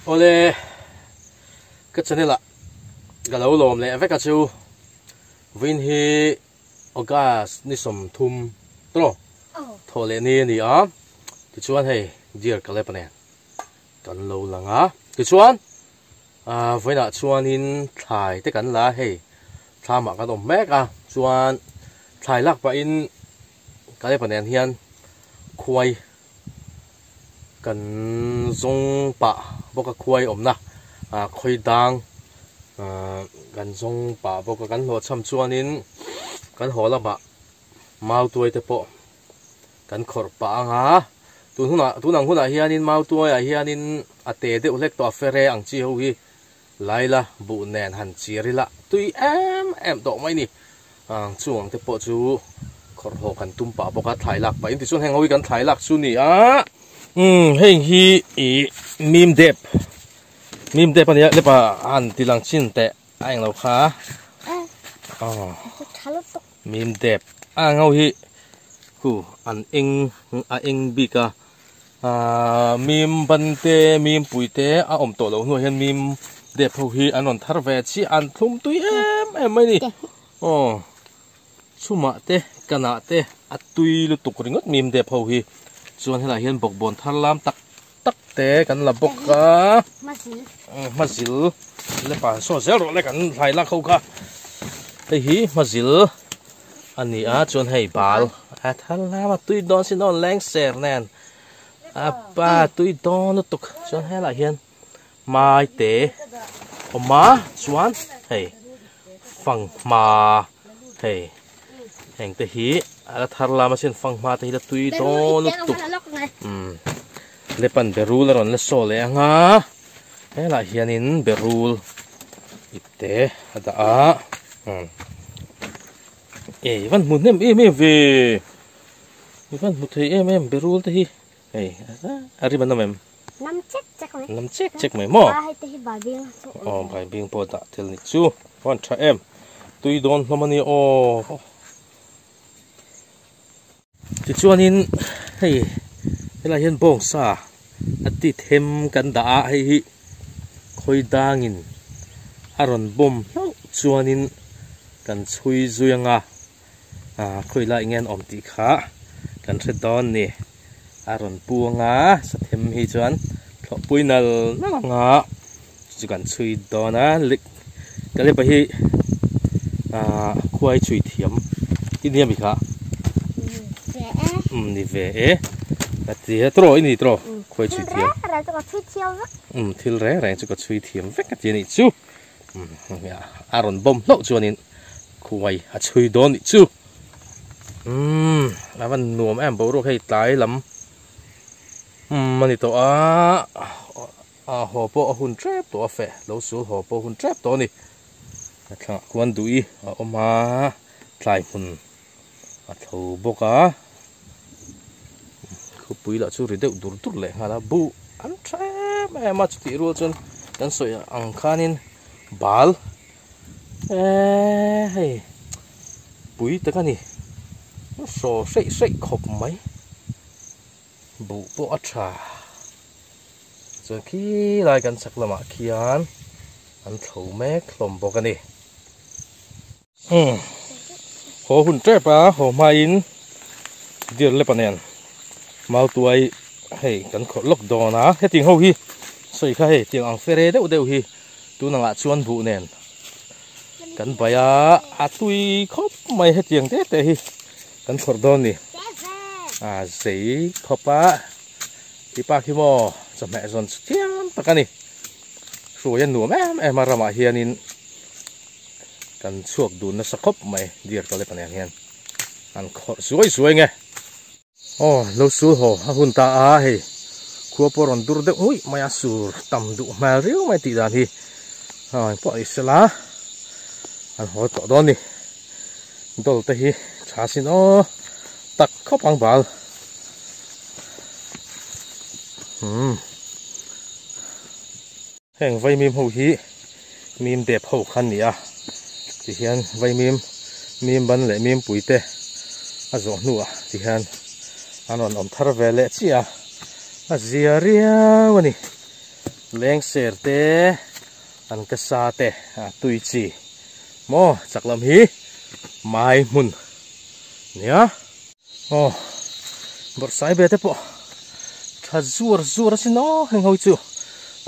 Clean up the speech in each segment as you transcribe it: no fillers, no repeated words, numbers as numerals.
Awle ka channel ah ka lo lawm leh vek a chu vawiin hi August ni 30 tawh thawh leh ni a ni a tichuan hei dear Caleb nen kan lo lang a tichuan ah vawiinah chuanin thlai te kan la a hei thlamah kan awm mek a chuan thlai lak pahin Caleb nen hian khuai kan zawng pah bawk a khuai awmna ah khawi dang ah kan zawng pah bawk a kan hlawhchham chuanin kan haw lamah mautuai te pawh kan khawrh pah ang a tun hunah tun ang hunah hianin mautuaiah hianin a te deuh hlek tawh a fere ang chi ho hi laila buh nen han chir ila tui em em tawh mai a ni. Ang chung ang te pawh chu khawrh haw kan tum pah bawk a thlai lak pah in tichuan heng ho hi kan thlai lak chu ni a umm heng hi ih mim dep mim dep a nia lepa a han ti lang chin teh a englo kha aw mim dep a ang ho hi khu an eng a eng bik a Ahh mim ban te mim pui te a awm tawh loh hnuah hian mim dep ho hi an rawn thar ve chiah an thlum tui em em mai a ni aw chhumah te kanah te a tui lutuk ringawt mim dep ho hi chuan helaiah hian bawkbawn thar lam tak tak te kan la bawk a hmazil lepa saw zel rawh le kan hlai lak ho kha hei hi hmazil. A ni a chuan hei bal a thar lam a tui dawn sin aw leng ser nen a pa tui dawn lutuk chuan helaiah hian mai te awm a chuan hei fanghma hei heng te hi a la thar lam asin fanghma te hi la tui dawn lutuk umm lepan berul a rawn la saw leh ang a helaiah hianin berul ipte a dah a umm. Ei van hmu hnem em em ve i van hmu thei em em berul te hi hei a rim an awm em nam chek chek mai nam chek chek mai maw a hei te hi bai bing chu aw bai bing pawh dah tel ni chu van tha em tui dawn hlawm ani aw tichuanin hei helaiah hian bawngsa a ti them kan dah a hei hi khawi dangin a rawn bawm hlauh chuanin kan chhui zui anga ah khawi lai enge an awm tih kha kan hre dawn ni a rawn pu anga sathem hi chuan thlawhpui nal nal anga chu kan chhui dawn a Kalepa hi ah khuai chhui thiam i nia mi kha umm ni ve e ka ti a tawh i ni tawh khuai chhui thiam umm thil reng reng chu ka chhui thiam vek a ti a nih chu umm a rawn bawm hlauh chuanin khuai a chhui dawn nih chu umm a van nuam em boruak hei tlai lam umm a ni tawh a. A haw pawh a hun tep tawh a feh lo sul haw pawh a hun tep tawh a ni. A thlangah khuan dui a awm a, tlai hmun a tho bawk a, khawpui lah chu ri deuh dur dur leh nghal a, buh an tha em em a chutih rual chuan kan sawi ang khanin bal eee hei pui tak a ni, saw hreih hreih khawp mai. Buh pawh a tha. Chuan khilai kan chhak lamah khian an thlo mek hlawm bawk a ni. Umm haw hun tep a haw hmain deer lepa nen mautuai hei kan khawrh lawk dawn a hetiang ho hi sawi kha hei tiang ang fere deuh deuh hi tun angah chuan buh nen kan bai a a tui khawp mai hetiang te te hi kan khawrh dawn a ni. A zei khawp a tipa khi maw chawhmeh zawn chu thiam tak a ni hruai a nuam em em a ramah hianin kan chhuak dun nasa khawp mai deer tawlek nen hian an khawrh zuai zuai nge aw lo sul haw a hun ta a hei khua pawh rawn dur deuh nguih mai a sur tam duh hmel riau mai tih dan hi a engpawh ni sela an haw tawh dawn a ni. Dawlh te hi tha sin aw tak khawp ang bal umm heng vaimim ho hi mim dep ho kha an ni a tihian vaimim mim ban leh mim pui te a zawh hnuah tihian an rawn awm thar ve leh chiah a a zia riau a ni. Lengser te an ka sa te a tui chi maw chak lam hi mai hmun nia aw bawrhsai ve te pawh tha zuar zuar a sin aw heng ho hi chu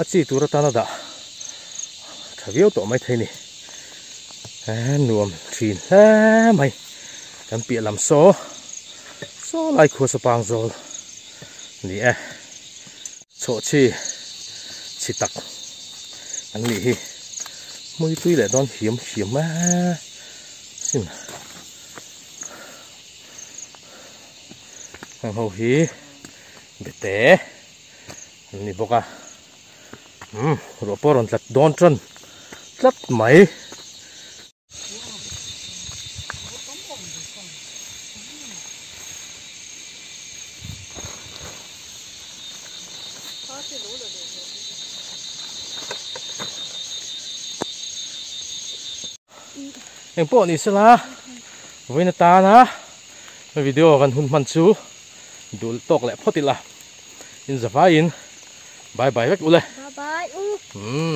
a chi tur atana dah tha viau tawh mai thei ni eh nuam thin hle mai kan piah lam saw saw lai khua saw pang zawl ni e. Chhawhchhi chhi tak an nih hi hmui tui leh dawn hiam hiam a sin heng ho hi bete an ni bawk a umm ruah pawh a rawn tlat dawn tan tlat mai. Eng pawh ni sela vawiin atana video kan hun hman chu dul tawk leh phawt ila in zavaiin bye bye vek ule. Bye bye u. Umm.